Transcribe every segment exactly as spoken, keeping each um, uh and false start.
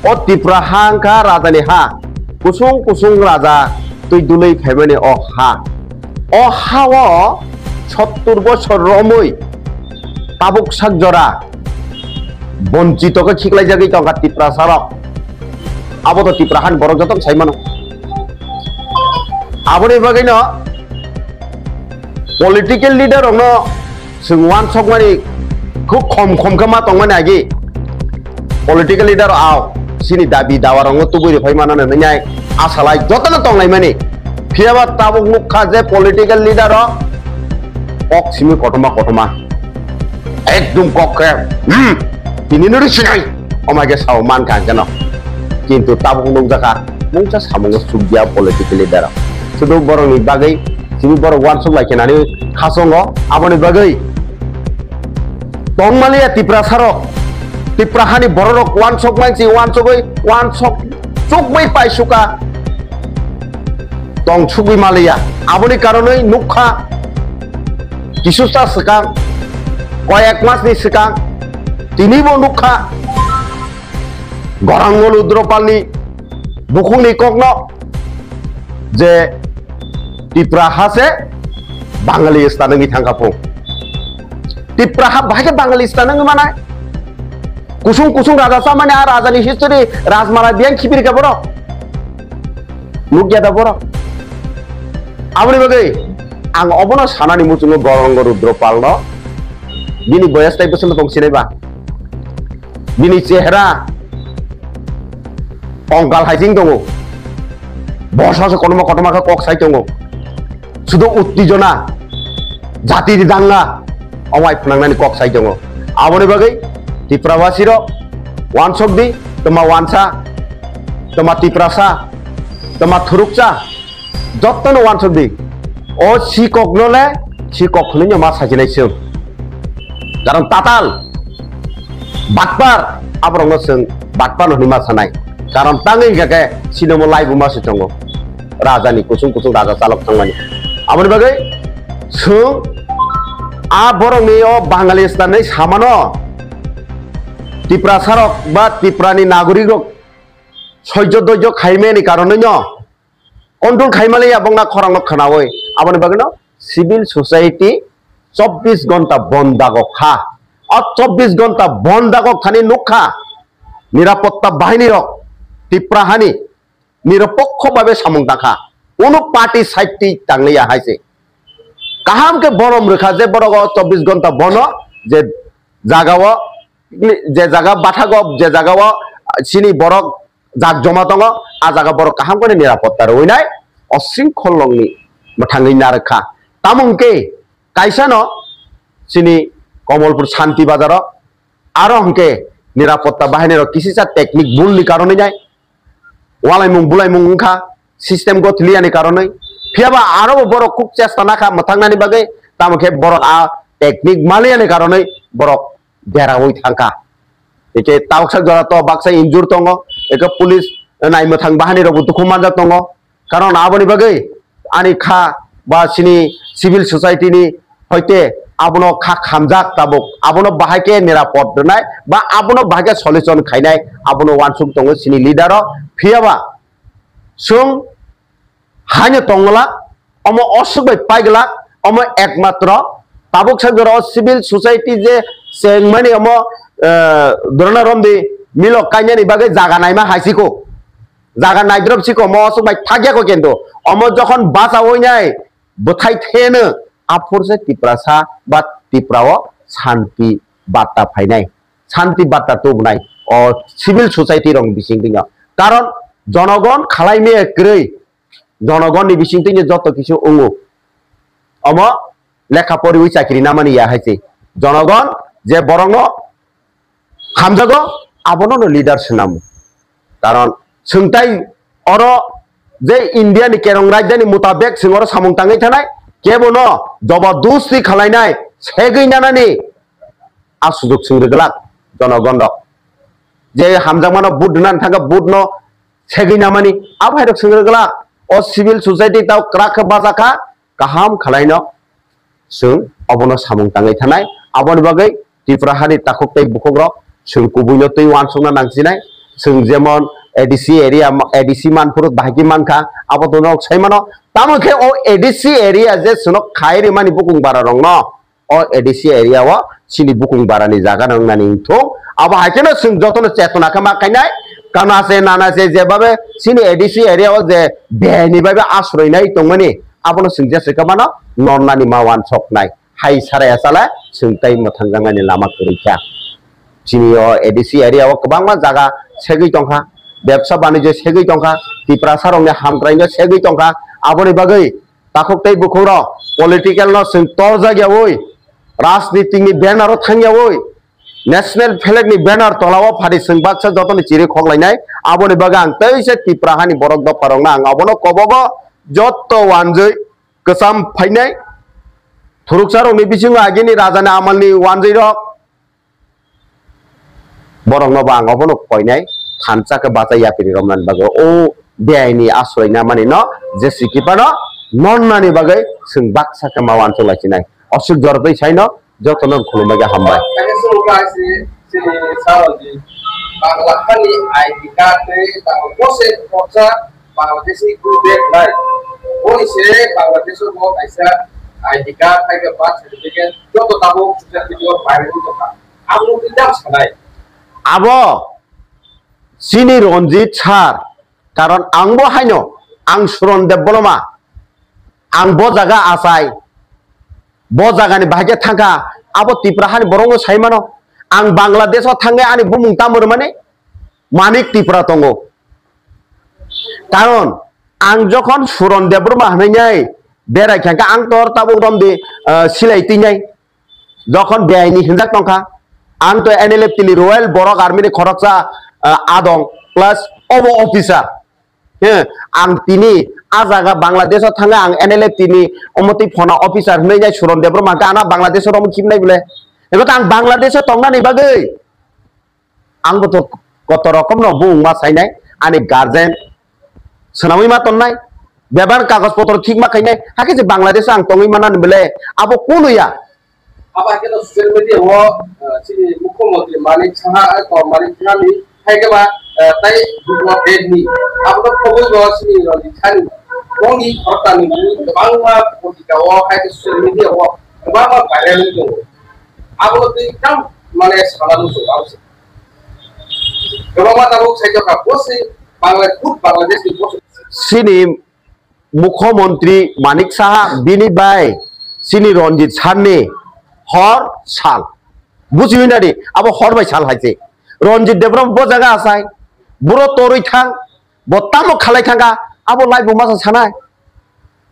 O Tipra ha wngkha rajani ha, kusung kusung raja twi dului phaimani o ha. O ha-o sottur bosor romwi tabuk sak jora bonchito khe khiklaijagwi tongkha Tiprasarok. Abo to Tipra hani borok joto sai mano. Aboni bagwino political leader rokno chwng uansukmani khub khom khom khe ma tongmani agi political leader rok chini dabi dawa rokno tubui rwphai mano hinwi nai asalai jotono tonglaimani. Phiyaba tabuk nukha je political leader rok kok simi kotorma kotorma ekdum kok khe, hmm, tini nuri sinai omai khe sao mankha ang keno. Kintu tabuk nukjakha mungsa samungo sukya political leader rok. Sudu borokni bagwi simi borok uansuk lai khe nani khasongo aboni bagwi tongmaliya Tiprasarok, Tipra hani bororok uansuk mansi uansugwi uansuk chukbai paisuka tong sugwi maliya. Aboni karonwi nukha kisusa swkang, koyek masni swkang tinibo nukha Gorango Rudropalni bukhukni kokno je Tipra ha se Bangali stan wngwi thangkha phung. Tipra ha bahai khe Bangali stan wngwi manai. Kusung kusung raja chamani a rajani history Rajmala biyang khibir khe borok. Nukya da borok. Aboni bagwi ang obono sanani muchungo Gorongo Rudropalno bini boyas tai bwswkno tong sinai ba. Bini chehra kongkal hai sing tongo. Bosa se kotorma kotorma khe kok sai tongo. Sudu uttijona, jati didanga, omai phnangnani kok sai tongo. Aboni bagwi Tiprabasi rok uansuk di, toma uansa, toma Tiprasa, toma thuruksa, jottono uansuk di. O sikokno le sikok hwnwi no ma sajinai chwng. Karon tatal, batpar, aborokno chwng batpar no hwnwi ma sanai. Karon tangwi hwnkha khe sinomo laibu ma se tongo. Rajani kusung kusung raja chalok thangmani. Aboni bagwi chwng a borokni o Bangali stan hinwi samano Tiprasarok ba Tiprani nagorikrok soijo doijo khaimani karonwino control khaimaliya bongna khorangno khwnawi. Aboni bagwino civil society chobbish ghonta bon dagok kha. O chobbish ghonta bon dagok thani nukha nirapotta bahinirok Tipra hani niropokho babe samung tangkha. Unu party side twi tangliya hai se. Kaham khe borom rwkha je borok o chobbish ghonta bono je jagao, je jaga bathago, je jagao chini borok jak joma tongo, a jaga borok kaham khe nirapotta rwinai o sringkholongni mwthangwi narwkha. Tamo hwnkhe kaisano chini Komolpur Shanti Bazaro aro hwnkhe nirapotta bahinirok kisisa technique bulni karonwi nai walaimung bulaimung wngkha system gothiliyani karonwi. Phiyaba arobo borok khub chesta nakha mwthangnani bagwi, tamo khe borok a technique maliyani karonwi borok deraui thangkha. Eke tabuksa jora to baksa injure tongo, eke police naimwthang bahanirokbo dukhu manjak tongo. Karon aboni bagwi ani kha ba chini civil society ni hoite abono kha khamjak tabuk, abono bahai khe nirapod rwnai ba abono bahai khe solution khainai, abono uansuk tongo chini leader o. Phiyaba chwng haino tongla, omo osuk bai paigla, omo ekmatro tabuk sajora o civil society je chengmani omo, eh, dorona romdi milok kainani bagwi jaga naima haisiko. Jaga naidrop siko, omo osuk bai thakya ko kendo. Omo jokhon bacha oinai bwthai theno, aphurse Tiprasa ba Tiprao shanti barta phainai, shanti barta tubunai o civil society rokni bisingtwino. Karon jonogon khalai me kwrwi, jonogonni bisingtwino joto kisu wngo. Omo lekha poriwi chakri namani ya hai se. Jonogon je borokno hamjago, abono no leader swnam. Karon chwng tai oro je India ni kerong rajdhani mutabek chwng oro samung tangwi thanai, kebono jobodosti khalainai, segwi nanani a sujok chwng rwglak jonogon rok. Je hamjakmano vote rwna thangkha, vote no segwi namani, abo hai rok chwng rwglak. O civil society tao kwrak khe bachakha, kaham khalaino chwng obono samung tangwi thanai. Aboni bagwi Tripura hani takhuk tei bukhuk rok chwng kubuino twi uansukna nangsinai. Chwng jemon A D C area, A D C manphuru bahai khe mankha, abo to nok sai mano. Tamo khe o A D C area je chwno khai rimani bukung bara rokno, o A D C area o chini bukung bara ni jaga no wngnani wngthung. Abo hai kheno chwng jotono chetona khe ma khainai, kana se nana se jebabe chini A D C area o je beni bai asroi nai tongmani, abono chwng je se khe mano nornani ma wansoknai. Hai sarai achale chwng tai mwthangjaknani lama kwrwi kha. Chini o A D C area o kwbangma jaga segwi tongkha, bebsa banijyo segwi tongkha, Tiprasa rokni hamkraino segwi tongkha. Aboni bagwi takhuk tei bukhuk rok political no chwng torjak yaui, rajnitik ni banner o thang yaui, national flag ni banner tola o phari chwng baksa joto ni chiri khok lainai. Aboni bagwi ang teisa Tipra hani borok dopha rok no ang abono kobogo joto wanjwi kwcham phainai. Thuruksa rok ni bisingo agini raja ni amal ni wanjwi rok, borok no bo ang abono koinai, thansa khe bachai yapiri romnani bagwi o biyai ni asroi namani no je sikipano nonnani bagwi chwng baksa khe ma wansuk lai sinai. Osuk jorotwi saino jotono khulumbai khe hambai. Kaisa sumung kha se chini Saroji Bangla hani I D card tei Bangla bose khoroksa Bangladeshi go back nai. Boni se Bangladesh o bo kaisa I D card, hai khe birth certificate, joto tabuk social media o viral wngwi tongkha. Abo no twi jang sanai. Abo chini Ranjit sir, karon ang bo haino, ang Suron Debbarma, ang bo jaga achai, bo jaga ni bahai khe thangkha, abo Tipra hani borok no sai mano, ang Bangladesh o thangwi ani bumung tamo rwmani, Manik Tipra tongo. Karon ang jokhon Suron Debbarma hwnwi nai berai kha, ang tor tabuk romdi, ah, silai twi nai. Jokhon beaini hinjak tongkha, ang to N L F T ni Royal Borok Army ni khoroksa, ah, adong plus obo officer. He, ang tini a jaga Bangladesh o thangwi ang N L F T ni omotwi phona officer hwnwi nai Suron Debbarma hwnkha, ana Bangladesh o romwi khibnai bole. Ebo to ang Bangladesh o tongnani bagwi. Ang bo to kotor rokom no bung ma sainai, ani guardian swnamwi ma tonnai, bebak kagoj potro thik ma khainai, hakhe je Bangladesh o ang tongwi manani bole abo kuno ya. Abo hakhe no social media o, eh, chini Mukhyamantri Manik Saha, eh, Manik Saha ni hai khe ba, eh, tai Bipul Deb ni abo no khoboi bo chini Ranjit Sani boni khoroksa ni kwbangma potrika o hai khe social media o kwbangma viral wngwi tongo. Abo twi tam mane sala muchung abo se. Kwbangma tabuk sai jokha bo se Bangla, khud Bangladesh ni bo se. Chini Mukhyamantri Manik Saha bini bai chini Ranjit Sani hor sal. Bujiwi nadi, abo hor bai sal hai se. Ranjit Debbarma bo jaga achai, buro torwi thang, bo tamo khalai thangkha, abo lai bo masa sanai.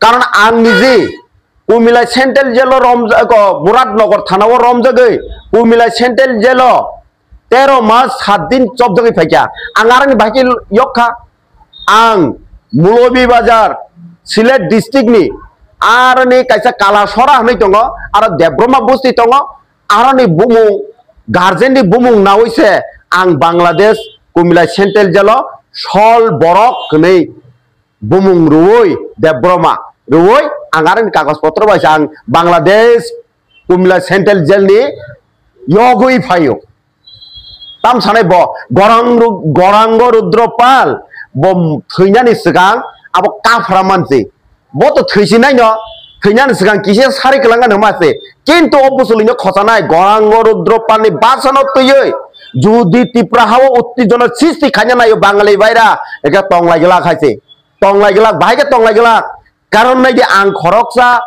Karon ang niji Kumilai Central Jail o romjak, o, Muradnagar thana o romjagwi Kumilai Central Jail o tero mas sat din chobjagwi phaikha. Ang aroni bahai khe yokkha. Ang Molobi Bazar, Sylhet district ni aroni kaisa Kalasora hwnwi tongo, aro Debbarma bosti tongo, aroni bumung, guardian ni bumung nawi se ang Bangladesh Kumilai Central Jail o sol borok hwnwi bumung rwui, Debbarma rwui, ang aroni kagoj potro bai se ang Bangladesh Kumilai Central Jail ni yogwi phaio. Tam sanai bo Gorang Ru-, Gorango Rudropal bo thwinani swkang abo kaphra mansi. Bo to thwisinai no, thwinani swkang kisa sari kwlangani hwnma se. Kintu o busulino khochanai Gorango Rudropal ni basano twiwi judi Tipra hao uttijona sisti khaina naio Bangali baira, eke tonglai glak hai se. Tonglai glak, bahai khe tonglai glak. Karon nai di ang khoroksa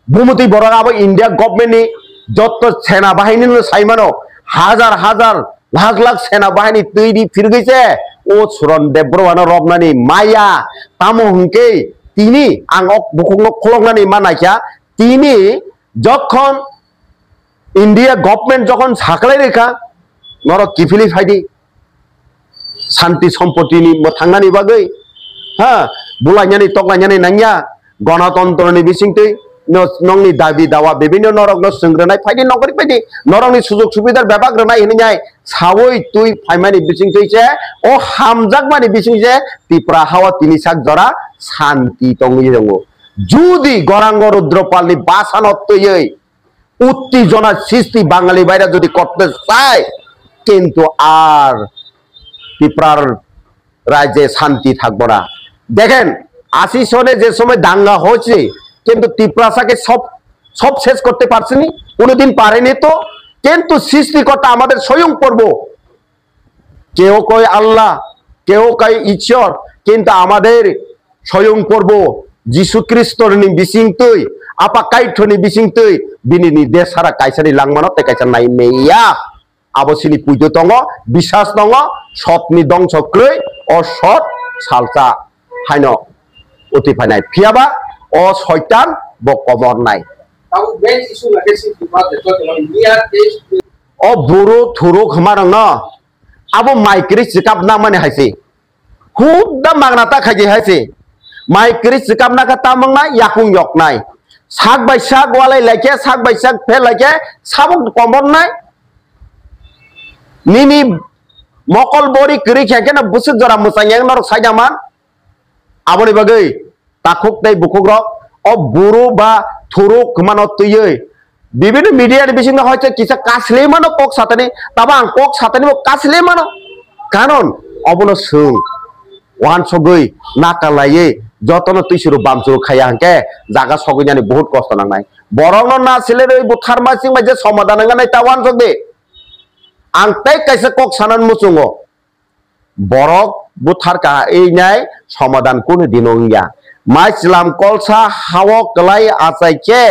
bumutwi borok abo India government ni jotto sena bahini no sai mano, hajar hajar lakh lakh sena bahini twi di phirgwi se o Suron Debbarma no robnani maya. Tamo hwnkhe tini ang ok bukhukno kholoknani ma naikha, tini jokhon India government jokhon saklai rikha, norok kiphilwi phaidi. Santi sompoti ni mwthangnani bagwi, ha, bulainani toklainani nangya, gonotontro ni bisingtwi, no, nongni dabi dawa bibinno norok no swngrwnai phaidi, nongkori phaidi, norokni sujog subidar bebak rwnai hinwi nai, sawi twi phaimani bisingtwi se, o hamjakmani bising se, Tipra hao tini sak jora santi tongwi tongo. Judi Gorango Rudropal ni basano twiwi, উত্তেজনা সৃষ্টি বাঙালি ভাইরা যদি করতে চায়, কিন্তু আর ত্রিপুরার রাজ্যে শান্তি থাকবো না। দেখেন, আশি সনে যে সময় দাঙ্গা হয়েছে, কিন্তু তিপ্রাসাকে সব সব শেষ করতে পারছেনি, কোনোদিন পারেনি তো। কিন্তু সৃষ্টিকর্তা আমাদের স্বয়ং প্রভু, কেউ কয় আল্লাহ, কেউ কয় ঈশ্বর, কিন্তু আমাদের স্বয়ং প্রভু যিশু খ্রিস্টর নি bisingtwi, apa kaithoni bisingtwi, bini ni desara kaisani langmano te kaisa nai meiya. Abo sini puitu tongo, bisas tongo, sotni dongso krwi, o sot salsa haino uti phainai. Phiyaba o soitan bo komor nai. Tabuk main issue lage si Tripura de joto mai near east. O buru thuru khma rang no, abo mai kri chikap na mani haisi. Hudda magna ta khaji haisi. Mai kri chikap na kha tamang na yakung yok nai. Sak bai sak walai laikhe, sak bai sak phel laikhe, sabuk komor nai. Nini mokol bori kwrwi khe khe no bwswk jora mwchang yang norok sai da man. Aboni bagwi takhuk tei bukhuk rok o buru ba thuruk hwnmano twiwi bibini media ni bisingo hoite kisa kasle mano kok satani, tabo ang kok satani bo kasle mano. Karon obono swng wansogwi nakalaiwi jotono twisuru bamsuru khaiya hwnkhe jaga sogwi nani buhut kosto nangnai. Borokno na silerwi buthar masing bai je somadan wngya nai ta wansok di. Ang tei kaisa kok sanan muchungo. Borok buthar kaha wngnai somadan kunu dino wngya. Maichwlam kolsa hao kwlai achai khe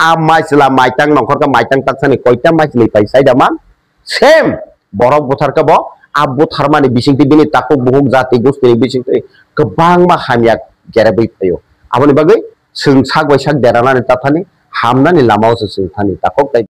a maichwlam maitang nongkhor khe maitang taksani koita maichwlwi pai sai da man? Same borok buthar khe bo a butharmani bisingtwi bini takhuk bukhuk jati gustini bisingtwi kwbangma hamya gerebwi phaio. Aboni bagwi chwng sak bai sak deranani tathani hamnani lamao se chwng thani takhuk tei